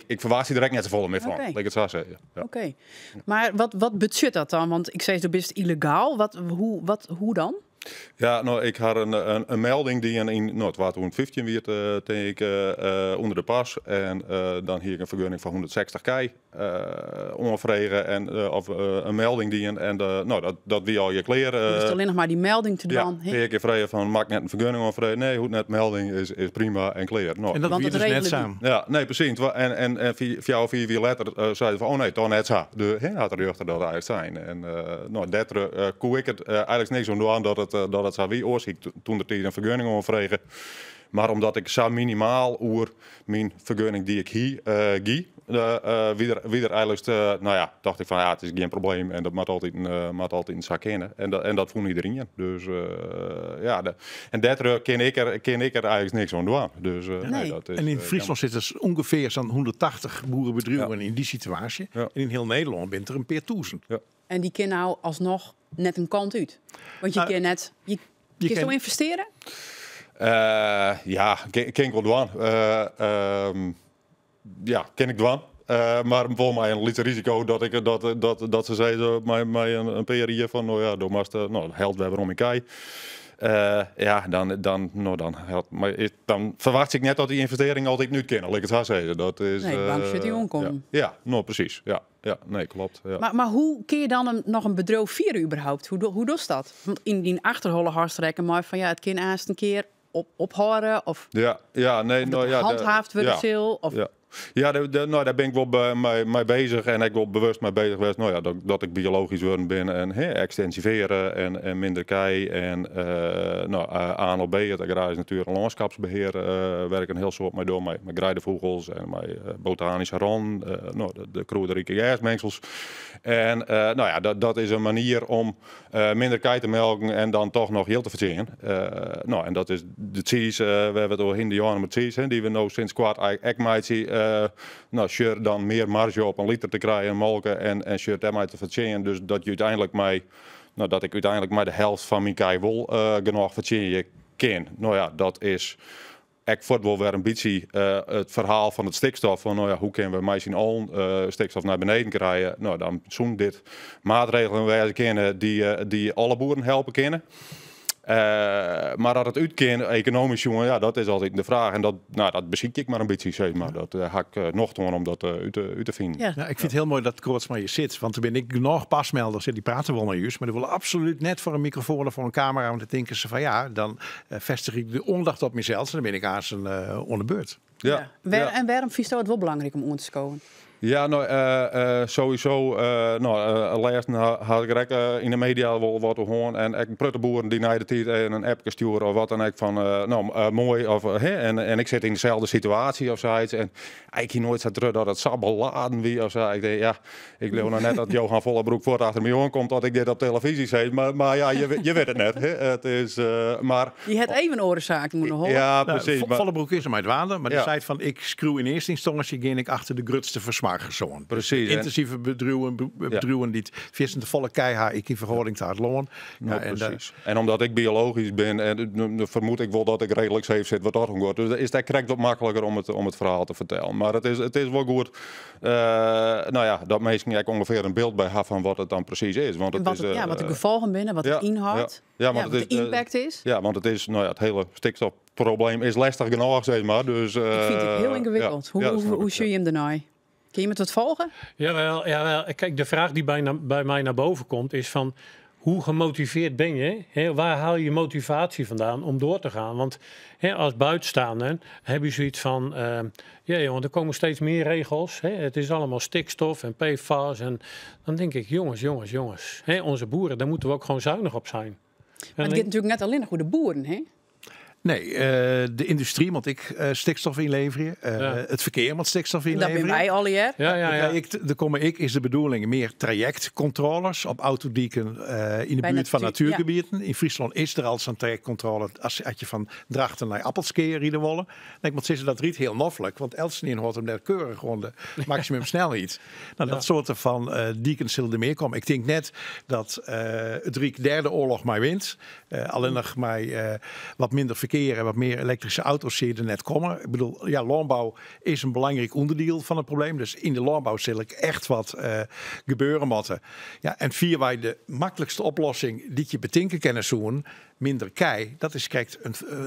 Ik ferwachtsje der ek net safolle mear fan, lit ik it sa sizze. Ja. Oké. Mar wat betsjut dat dan? Want ik sis, do bist yllegaal. Wat, hoe, wat, hoe dan? Ja, no, ik ha in melding dien yn, no, 2015 wie it, tink ik, ûnder de pas. En dan hie ik in fergunning foar 160 kij oanfrege en, of in melding dien. En no, dat wie allegear klear. Do hoechst allinnich mar dy melding te dwaan. Ja, ik frege fan, moat ik net in fergunning oanfreegje? Nee, hoecht net, melding is prima en klear. No, En dat Want wie it dus net regele sa. Ja, nee, precies. En 4, 5 jier letter sei se fan, oh nee, toch net sa. De, hè, hat de rjochter dat eigentlik sein. En no, dêr koe ik it eigentlik niks oan dwaan dat it sa wie. Oars hie ik toen de tiid in fergunning oanfrege. Mar omdat ik sa minimaal oer myn fergunning dy't ik hie gie, wie der eigentlik, no ja, tocht ik fan ja, it is gjin probleem en dat moat altyd sa kinne. En dat fûn iderien. Dus ja, en dêr kin ik der eigentlik niks oan dwaan. Dus nee, Nee. dat is En yn Fryslân jammer. sitte ûngefear sa'n 180 boerebedriuwen yn dy situaasje. En yn hiel Nederlân binne der in pear tûzen. En dy kin no asnoch net in kant út. Want je Nou, kin net. Je, je kinst kin- wol ynvestearje? Ja, kin ik wol dwaan. Ja, kin ik dwaan. Mar wol mei in lyts risiko dat se sizze mei in pear jier fan, no ja, do moatst, no, helpt wer werom yn kij. Ja, dan, no, dan, helpt, mar dan ferwachtsje ik net dat dy ynvestearring altyd net kinne, lit ik it sa sizze. Dat is, Nee, de bank sit dy oankommen. Ja, no, presys. Ja, nee, kloppet. Ja. Mar hoe kinne je dan noch in bedriuw fiere überhaupt? Hoe dochst dat? Want yn dyn achterholle hast rekken mar fan ja, it kin earst in kear ophâlde of, Ja, nee, of no, dat ja, handhaafd wurde sil. Of, Ja, no, dêr bin ik wol mei beuzich en ik wol bewust mei beuzich west. No ja, dat ik biologysk wurden bin en, hè, ekstensivearje en minder kij en no, ANLB, it Agrarysk Natuer- en Lânskipsbehear, wêr't ik in hiel soad mei doch, mei greidefûgels en mei botanyske rannen, no, de krûderike gersmengsels. En no ja, dat is in manier om minder kij te melken en dan dochs noch jild te fertsjinjen. No, en dat is de tsiis, wêr't we it oer hiene, de Johanna tsiis, hè, dy't we no sûnt koart eigentlik ek meitsje. No, sjoch dan mear marzje op in liter te krijen molke en sjoch dêrmei te fertsjinjen. Dus dat je úteinlik mei, no, dat ik úteinlik mei de helte fan myn kij wol genôch fertsjinje kin. No ja, dat is ek fuort wol wer in bytsje it ferhaal fan it stikstof. Fan, no ja, hoe kinne we mei syn allen stikstof nei beneden krije? No, dan soene dit maatregelen wêze kinne dy't alle boeren helpe kinne. Mar dat it út kin, ekonomysk sjoen, ja, dat is altyd de fraach. En dat, no, dat besykje ik mar in bytsje, sis mar. Dat ha ik nocht oan om dat út te finen. Ja. Ik fyn it hiel moai dat Kroodsma hjir sit. Want der binne ek genôch PAS-melders, dy prate wol mei ús, mar dy wolle absolút net foar in mikrofoan of foar in kamera. Want dan tinke se fan ja, dan festigje ik de oandacht op mysels en dan bin ik aanst oan de beurt. En wêrom fynsto it wol belangryk om oan te skowen? Ja, no, sowieso. No, lêsten ha ik ek yn de media wol wat hân. En ek protte boeren dy't nei de tiid even in appke stjoere of wat dan ek fan, no, moai. Of, hè, en ik sit yn deselde situaasje of sayts. En ik hie noait sa drok dat it sa beladen wie of sa. Ik tink, ja, ik leau noch net dat Johan Vollebroek fuort achter my oankomt dat ik dit op telefyzje sis. Mar ja, je wit it net. Hè. It is, mar, Je hat even oare saken moatte hâlde. Ja, Nou, presys. Vollebroek is dermei dwaande, mar dy sei fan ik skriuw yn earste ynstânsje gean ik achter de grutste fersmoargers oan. Yntinsive bedriuwen dy't fierstente folle kij ha, ek yn ferhâlding ta it lân. No, Ja, en presys. En omdat ik biologysk bin, en fermoed ik wol dat ik reedlik safe sit wat dat oangiet. Dus is it krekt wat makliker om it ferhaal te fertellen. Mar it is wol goed, no ja, dat minsken ek ûngefear in byld by ha fan wat it dan presys is. Want En it wat, is, het, ja, wat de gefolgen binne, wat it ynhâldt, Ja, want wat it de is, impact is. Ja, want it is, no ja, it hiele stikstofprobleem is lestich genôch, sis mar. Dus, Ik fyn it hiel yngewikkeld. Ja, dat snap Hoe ik, sjoch je him dêrnei? Kinne je it wat folgje? Jawel, jawel. Kijk, de vraag die bij mij naar boven komt is van... Hoe gemotiveerd ben je? Hè? Waar haal je je motivatie vandaan om door te gaan? Want hè, als buitenstaander heb je zoiets van... ja, jongen, er komen steeds meer regels. Hè? Het is allemaal stikstof en PFAS. En dan denk ik, jongens, jongens, jongens. Hè, onze boeren, daar moeten we ook gewoon zuinig op zijn. Mar it giet natuerlik net allinnich oer de boeren, hè? Nee, de yndustry moat ek stikstof ynleverje. It ferkear moat stikstof Dat ynleverje. binne wy allegear. Der komme ek, is de bedoeling, mear trajectcontroles op autodiken yn de By buert fan natuer, ja. natuergebieten. Yn Fryslân is der al sa'n trajectcontrole as je fan Drachten nei Appelskea ride wolle. En ik moat sizze, dat rydt hiel noflik, want eltsenien hâldt him dêr keurich oan de maksimum snelheid. No, dat soarte fan diken sille der mear komme. Ik tink net dat it Ryk dêr de oarloch mei wint. Allinnich mei wat minder ferkear. ferkear en wat mear elektryske auto's sil je der net komme. Ik bedoel, ja, lânbou is in belangryk ûnderdiel fan it probleem. Dus yn de lânbou sil ek echt wat gebeure moatte. Ja, en fierwei de maklikste oplossing dy't je betinke kinne soenen, minder kij, dat is krekt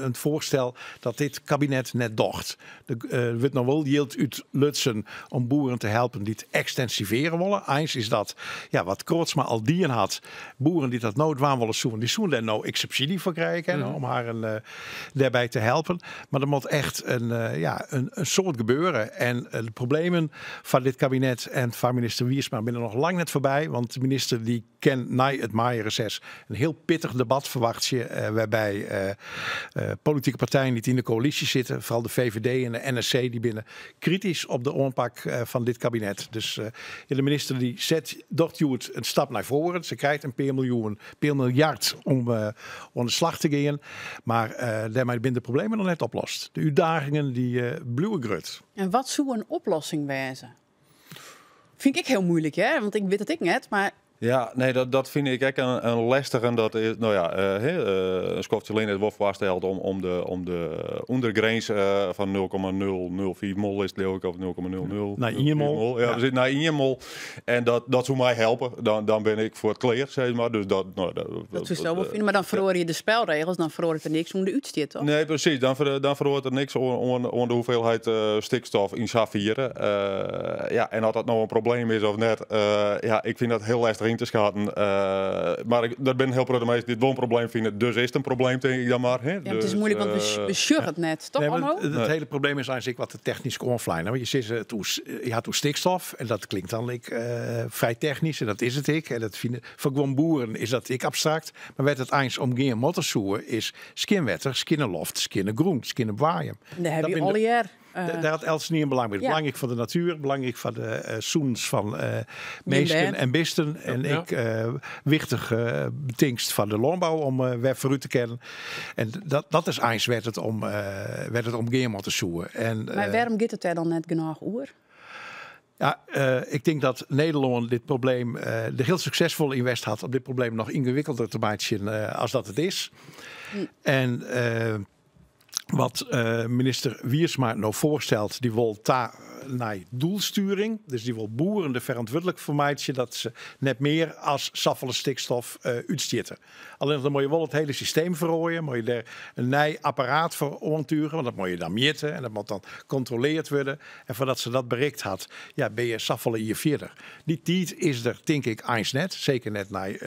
in foarstel dat dit kabinet net docht. Der wurdt noch wol jild útlutsen om boeren te helpen dy't ekstensivearje wolle. Eins is dat ja, wat Kroodsma al dien hat. Boeren dy't dat no dwaan wolle soenen, dy soenen dêr no ek subsydzje foar krije kinne om harren dêrby te helpen. Mar der moat echt in, ja, in soad gebeure. En de problemen foar dit kabinet en foar minister Wiersma binne noch lang net foarby. Want de minister dy kin nei it maaiereses in hiel pittich debat ferwachtsje, wêrby politike partijen dy't yn de koälysje sitte, foaral de VVD en de NSC, dy binne kritysk op de oanpak fan dit kabinet. Dus de minister dy set docht hjoed in stap nei foaren. Se krijt in pear miljoen, pear miljard om oan de slach te gean. Mar dêrmei binne de problemen noch net oplost. De útdagingen dy bliuwe grut. En wat soe in oplossing wêze? Fyn ik ek hiel muoilik, hè? Want ik wit it ek net, mar Ja, nee, dat fyn ik ek in lestige. Dat is, no ja, in skoftsje lyn is wol foarsteld om de ûndergrins fan 0,005 mol is it leau ik, of 0,00 Nei 1 mol. Ja, precies, nei 1 mol. En dat soe my helpe. Dan bin ik foar it klear, sis mar. Dus dat, no, dat, Dat soe wol fine, mar dan feroarje de spulregels, dan feroaret der niks oan de útstjit, toch? Nee, precies. Dan feroaret der niks oan de hoeveelheid stikstof yn safiere. Ja, en oft dat no in probleem is of net, ja, ik fyn dat hiel lestich yn te skatten. Mar der binne hiel protte minsken dy't it wol in probleem fine, dus is it in probleem, tink ik dan mar. Hè? Ja, it is Dus, muoilik, want we sjogge it net, toch, Nee, mar Onno? it hiele probleem is eins ek wat te technysk oanflein. Want je sizze, je hat oer stikstof en dat klinkt dan ek frij technysk en dat is it ek. En dat fine, foar guon boeren is dat ek abstrakt. Mar wêr't it eins om gean moatte soe, is skjin wetter, skjinne loft, skjinne grûn, skjinne boaiem. En dêr ha Dat je binne de- allegear. Dêr hat eltsenien belang by. Belangryk foar de natuer, belangryk foar de sûnens fan minsken bern. en bisten. En ek wichtich betingst foar de lânbou om wer foarút te kinnen. En dat is eins wêr't it om gean moatte soe. En, Mar wêrom giet it dêr dan net genôch oer? Ja, ik tink dat Nederlân dit probleem der hiel suksesfol yn west hat om dit probleem noch yngewikkelder te meitsjen as dat it is. En wat minister Wiersma no foarstelt, dy wol ta nei doelstjoering. Dus dy wol boeren der ferantwurdlik foar meitsje dat se net mear as safolle stikstof útstjitte. Allinnich dan moatte je wol it hiele systeem feroarje, moatte je dêr in nij apparaat foar oantuge, want dat moatte je dan mjitte en dat moat dan kontroleard wurde. En foardat se dat berikt hat, ja, binne je safolle jier fierder. Dy tiid is der, tink ik, eins net. Seker net nei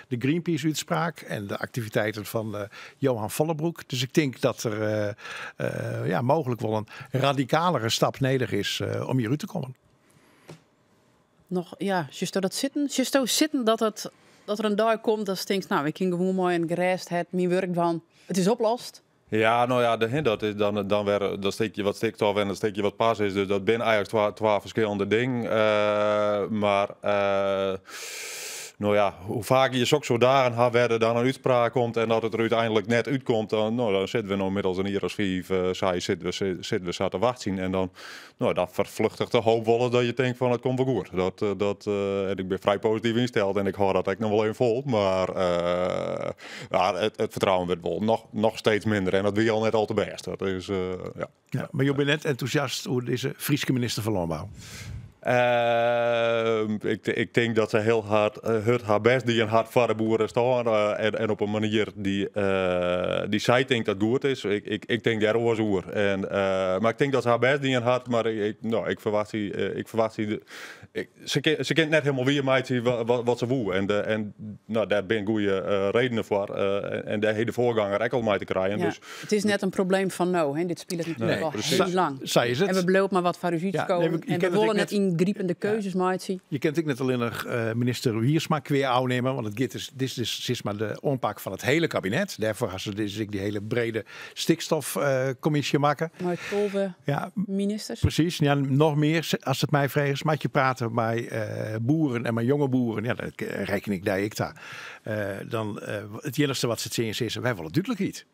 de Greenpeace-útspraak en de aktiviteiten fan Johan Vollebroek. Dus ik tink dat der ja, mooglik wol in radikalere stap nedich is om hjir út te kommen. Noch, ja, sjochsto dat sitten? Sjochsto sitten dat der in dei komt dat tinkst, no, ik kin gewoan mei in gerêst hert myn wurk dwaan. It is oplost. Ja, no ja, dat is dan wer dat stikje wat stikstof en dat stikje wat PAS is. Dus dat binne eigentlik twa ferskillende dingen. Mar no ja, hoe faak je soksoarte dagen ha wêr't der dan in útspraak komt en dat it der úteinlik net útkomt, dan, no, dan sitte we no ynmiddels in jier as 5, 6 sitte we sa te wachtsjen. En dan, no, dan ferfluchtiget de hoop wol dat je tinke fan it komt wol goed. En ik bin frij posityf ynsteld en ik hâld dat ek noch wol even fol. Mar ja, it fertrouwen wurdt wol noch steeds minder en dat wie al net al te bêst. Dat is, ja. Ja, mar jo binne net entûsjast oer dizze Fryske minister fan Lânbou? Ik tink dat se hiel hurd har bêst dien hat foar de boerestân en op in manier dy't sy tinkt dat goed is. Ik tink dêr oars oer. Mar ik tink dat se har bêst dien hat, mar no, ik ferwachtsje, se kin net hielendal wiermeitsje wat se woe. En no, dêr binne goede redenen foar. En dêr hat de foargonger ek al mei te krijen. Dus, It is net in probleem fan no, hè? Dit spilet natuerlik Nee, al precies. hiel lang. Sa is it. En we bliuwe mar wat foar ús Ja, útskowe. nee, maar je En we kent wolle it net yngripenende keuzes meitsje. Je kent ek net allinnich minister Wiersma kwea ôfnimme, want it giet dus, dit is dus sis mar de oanpak fan it hiele kabinet. Dêrfoar ha se dus ek dy hiele brede stikstofkommisje makke. Mei 12 ministers. Precies, ja, noch mear, as it my freegest. Moat je prate mei boeren en mei jonge boeren, ja, dat reken ik dêr ek ta. Dan it iennichste wat se tsjin je sizze, wy wolle dúdlikheid.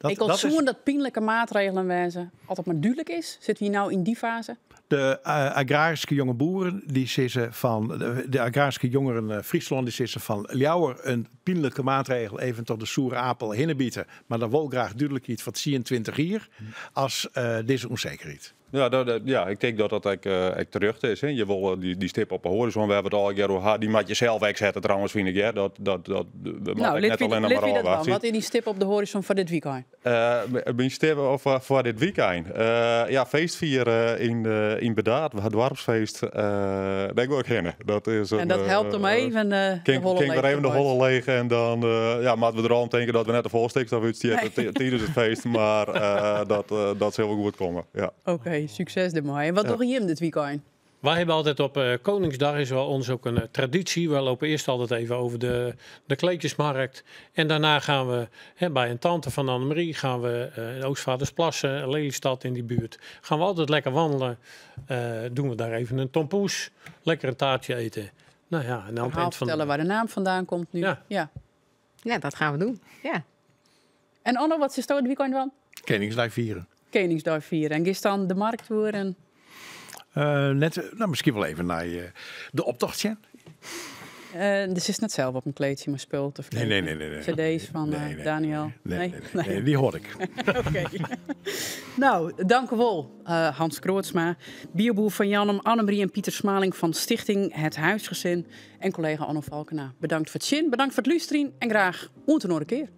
Dat, Ik al dat is soene dat pynlike maatregelen wêze, as it mar dúdlik is. Sitte wy no yn dy faze? De agraryske jonge boeren dy sizze fan de agraryske jongeren Fryslân dy sizze fan leaver in pynlike maatregel even troch de soere apel hinne bite, mar dan wol graach dúdlikheid foar 10, 20 jier as dizze ûnsekerheid. Ja, dat, ja, ik tink dat dat ek, ek terjochte is. Hè. Je wolle dy, dy stip op de hoarizon wêr't we it allegear oer ha, dy moat je sels ek sette trouwens, fyn ik. Hè. Dat, dat, dat, we Nou, moatte ek lit net wy, allinnich lit mar wy dat dwaan. ôfwachtsje. Wat is dyn stip op de hoarizon foar dit wykein? Myn stip of foar dit wykein? Ja, feestfieren yn Burdaard. We ha doarpsfeest. Dêr gean ik hinne. Dat is En in, dat helpt om even de kin, holle kin leech wer te even de meitsjen. holle leech en dan ja, moatte we der al om tinke dat we net te folle stikstof útstjitte Nee. tidens it feest. Mar dat sil wol goed komme. Ja. Oké, sukses dermei. En wat Ja. dogge jim dit wykein? Wij hebben altijd op Koningsdag, is wel ons ook een traditie. We lopen eerst altijd even over de kleedjesmarkt. En daarna gaan we, hè, bij een tante van Annemarie, gaan we in Oostvaardersplassen, Lelystad in die buurt. Gaan we altijd lekker wandelen. Doen we daar even een tompoes, lekker een taartje eten. Nou ja, en aan het Verhaal eind van de vertellen waar de naam vandaan komt nu. Ja. Ja. Ja, dat gaan we doen. Ja. En Onno, wat is het weekend dan? Koningsdag vieren. Koningsdag vieren. En gisteren de markttour en... Net, nou, misschien wel even naar de optocht, ja. Dus is net zelf op een kleedje, maar speelt of Nee, nee, nee, nee, nee. CD's van Nee, nee, Daniel. Nee, nee, nee, nee, die hoor ik. Oké. Nou, dank u wel, Hans Kroodsma, bioboer van Jannum, Annemarie en Pieter Smaling van Stichting Het Huisgezin en collega Onno Falkena. Bedankt voor het zin, bedankt voor het luisteren en graag tot een keer.